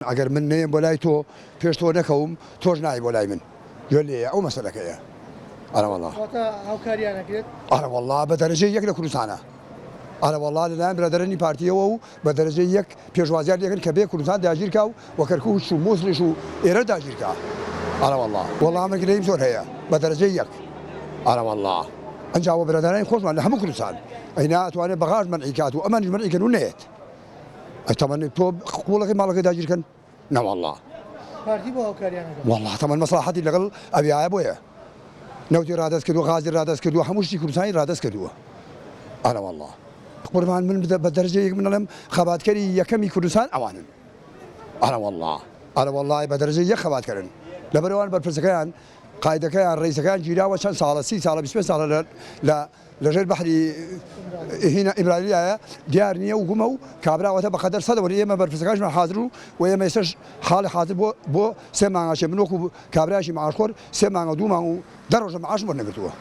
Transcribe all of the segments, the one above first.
ئەگەر من نەیەم بۆ لای تۆ پێش تۆ نەکەوم تۆش نای بۆ لای من گوێ لێیە ئەو مەسەلەکەیە ئەرەوەڵا. واتە هاوکاریان ئەکرێت؟ ئەرەوەڵا بە دەرەجەی یەک لە کوردستانە ئەرەوەڵا لەلایەن برادەرانی پارتیەوە و بە دەرەجەی یەک پێشوازیان لێکرد کە بێ کوردستان داگیرکا و وە کەرکوک و موسڵیش و ئێرە داگیرکا ئەرەوەڵا وەڵا من گلەییم زۆر هەیە بە دەرەجەی یەک ئەرەوەڵا ئەنجا وە برادەرانی خۆشمان لە هەموو کوردستان ئەینا ئەتوانێ بەغاش مەنعی کات و ئەمانیش مەنعی کەن و نەیەت. ئەی تەمەن تۆ قبوڵەکەی ماڵەکەی داگیرکەن نەوەڵڵا. پارتی بۆ هاوکاریان ئەکات. وەڵڵا تەمەن مەسڵەحەتی لەگەڵ ئەویایە بۆیە نەوتی ڕادەست کردووە غازی ڕادەست کردووە هەموو شتی کوردستانی ڕادەست کردووە ئەرەوەڵڵا قوربان من بە دەرەجەیەک من ئەڵێم خەباتکەری یەکەمی کوردستان ئەوانن ئەرەوەڵڵا ئەرەوەڵڵای بە دەرەجەی یەک خەباتکەرن لەبەرئەوان بەرپرسەکەیان قایدەکەیان ڕئیسەکەیان گیراوە چەند ساڵە سی ساڵە 25 ساڵە لە لە ژێر بەحری هینا ئیمرالیایە دیار نییە و گومە و کابرا واتە بە قەدەر سەدەوە ئێمە بەرپرسەکانیشمان حازر و و ئێمە ئێستاش حاڵی حازر بۆ بۆ سێ مانگە چێ من وەکو کابرایەکی معاشخۆر سێ مانگە دوو مانگ و دە ڕۆژە معاشم وەرنەگرتووە.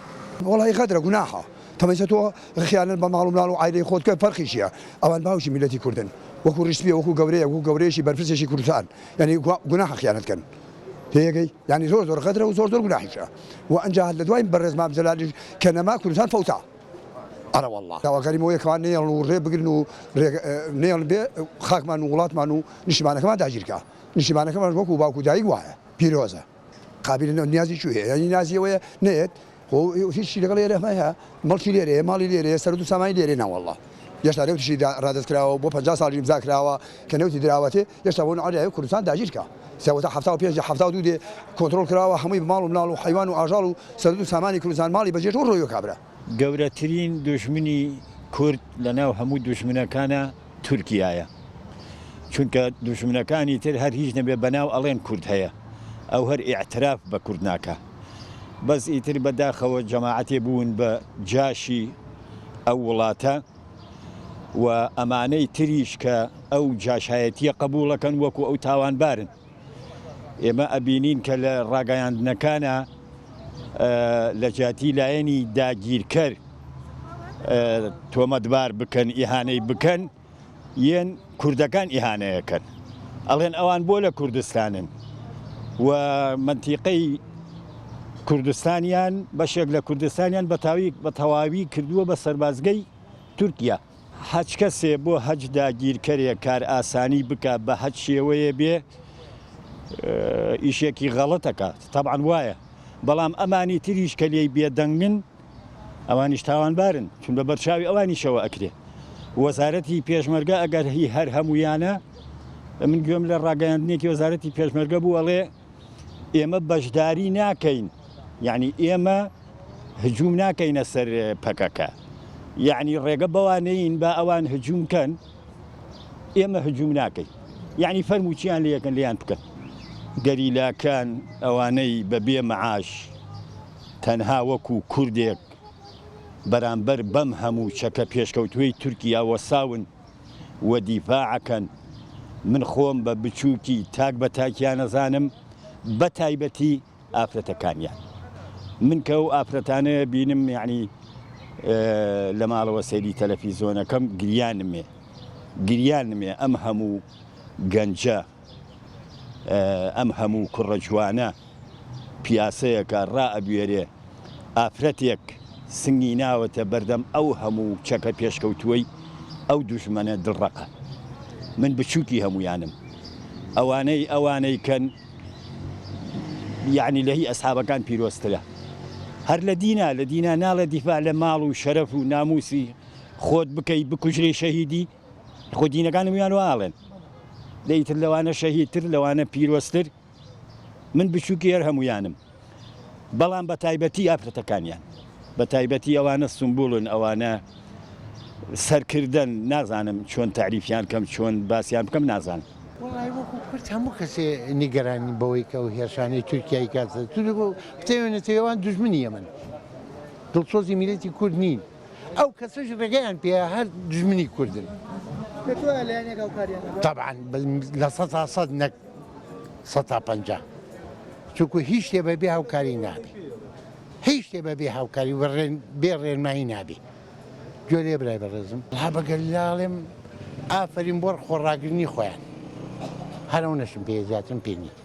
وەڵی غەدرە گوناحە تەمەیسە تۆ خیانەت بە ماڵ و مناڵ و عایلەی خۆت بکەی فەرقی چییە ئەوان باوکی میللەتی کوردن وەکو ڕیش سپیە وەکو گەورەیە وەکو گەورەیەکی بەرپرسێکی کوردستان یانی گوناحە خیانەت کەن تێگەی یانی زۆر زۆر غەدرە و زۆر زۆر گوناحیشە و ئەنجا لە دوای بەڕێز مام جەلالیش کە نەما کوردستان فەوتا ئەرە واللە داواکاریم ئەوەیە کەوا نەیەڵن و ڕێ بگرن و نەیەڵن بێ خاکمان و وڵاتمان و نیشتیمانەکەمان داگیرکا نیشتیمانەکەمان وەکو باوک و دایک وایە پیرۆزە قابیل نیازی کوێ یانی نیازی ئەوەیە نەیەت خۆ هیچی لەگەڵ ئێرە هەیە مەڵکی لێرەیە ماڵی لێرەیە سەرەت و سامانی لێرەیە ناوەڵڵا هێشتا نەوتیشی ڕادەست کراوە بۆ 50 ساڵی ئیمزا کراوە کە نەوتی دراوەتێ هێشتا بۆ نەعریای کوردستان داگیر کا سەوەتا 75 72 دێ کۆنترۆڵ کراوە هەمووی ماڵ و مناڵ و حەیوان و ئاژەڵ و سەرەت و سامانی کوردستان ماڵی بەجێ ڕۆیوە کابرا. گەورەترین دوژمنی کورد لەناو هەموو دوژمنەکانا تورکیایە چونکە دوژمنەکانی تر هەر هیچ نەبێ بەناو ئەڵێن کورد هەیە ئەو هەر ئیعتراف بە کورد ناکا بەس ئیتر بە داخەوە جەماعەتێ بوون بە جاشی ئەو وڵاتە و ئەمانەی تریش کە ئەو جاشایەتیە قبوڵەکەن وەکو ئەو تاوانبارن ئێمە ئەبینین کە لە ڕاگەیاندنەکانە لە جیاتی لایەنی داگیرکەر تۆمەتبار بکەن ئیهانەی بکەن یەن کوردەکان ئیهانەیەکەن ئەڵێن ئەوان بۆ لە کوردستانن و منتیقەی کوردستانیان بەشێک لە کوردستانیان بەتاوی بە تەواوی کردووە بە سەربازگەی تورکیا. هەچ کەسێ بۆ هەچ داگیرکەرێ کارئاسانی بکا بە هەچ شێوەیە بێ ئیشێکی غەڵەت ئەکا تەبعەن وایە بەڵام ئەمانی تریش کە لێی بێدەنگن ئەوانیش تاوانبارن چون بە بەرچاوی ئەوانیشەوە ئەکرێ وەزارەتی پێشمەرگە ئەگەر هی هەر هەمویانە من گوێم لە ڕاگەیاندنێکی وەزارەتی پێشمەرگە بوو ئەڵێ ئێمە بەشداری ناکەین یعنی ئێمە هجوم ناکەینە سەر پەکەکە یعنی ڕێگە بەوانەین با ئەوان هجوم کەن ئێمە هجوم ناکەین یعنی فەرموچیان لەکەن لیان بکەن گەریلاکان ئەوانەی بە بێ معاش تەنها وەکو کوردێک بەرامبەر بەم هەموو چەکە پێشکەوتووی تورکیا وەساون و دیفاعەکەن من خۆم بە بچووکی تاک بە تاکیانەزانم بە تایبەتی ئافرەتەکانیان من کە ئەو ئافرەتانە بینم یعنی لە ماڵەوە سەیری تەلەفیزۆنەکەم گریانمێ گریانمێ ئەم هەموو گەنجە ئەم هەموو کوڕە جوانە پیاسەیەکە ڕائەبوێرێ ئافرەتێک سنگی ناوەتە بەردەم ئەو هەموو چەکە پێشکەوتووەی ئەو دوژمەنە دڵڕەقە من بچووکی هەموویانم ئەوانەی ئەوانەی کەن یعنی لە هی ئەسحابەکان پیرۆزترە هەر لە دینا لە دینا ناڵێ دیفاع لە ماڵ و شەرەف و ناموسی خۆت بکەی بکوژرێ شەهیدی خۆ دینەکان هەموویان وا ئەڵێن دەیتر لەوانە شەهیدتر لەوانە پیرۆزتر من بچووکی هەر هەموویانم بەڵام بە تایبەتی ئافرەتەکانیان بە تایبەتی ئەوانە سمبولن ئەوانە سەرکردن نازانم چۆن تاریفیان کەم چۆن باسییان بکەم نازانم. وەڵی وەکو کورد هەموو کەسێ نیگەرانی بەوەی کە ئەو هێرشانەی تورکیای کات بتەوێنێتەوەوان دوژمنی ئەمن دڵسۆزی میلەتی کورد نین. ئەو کەسەش ڕێگەیان پێ هەر دوژمنی کوردن. تەبعەن لە سەتا سەد نەک سەتا 50 چونکو هیچ شتێ بە بێ هاوکاری نابێ هیچ شتێ بە بێ هاوکاری و بێ ڕێنمایی نابێ گوێ لێ برای بەڕێزم ها بە گەلاڵێم ئافەرین بۆ خۆڕاگرنی خۆیان. هەر ئەو نەشم پێ زیاترم پێ نییە.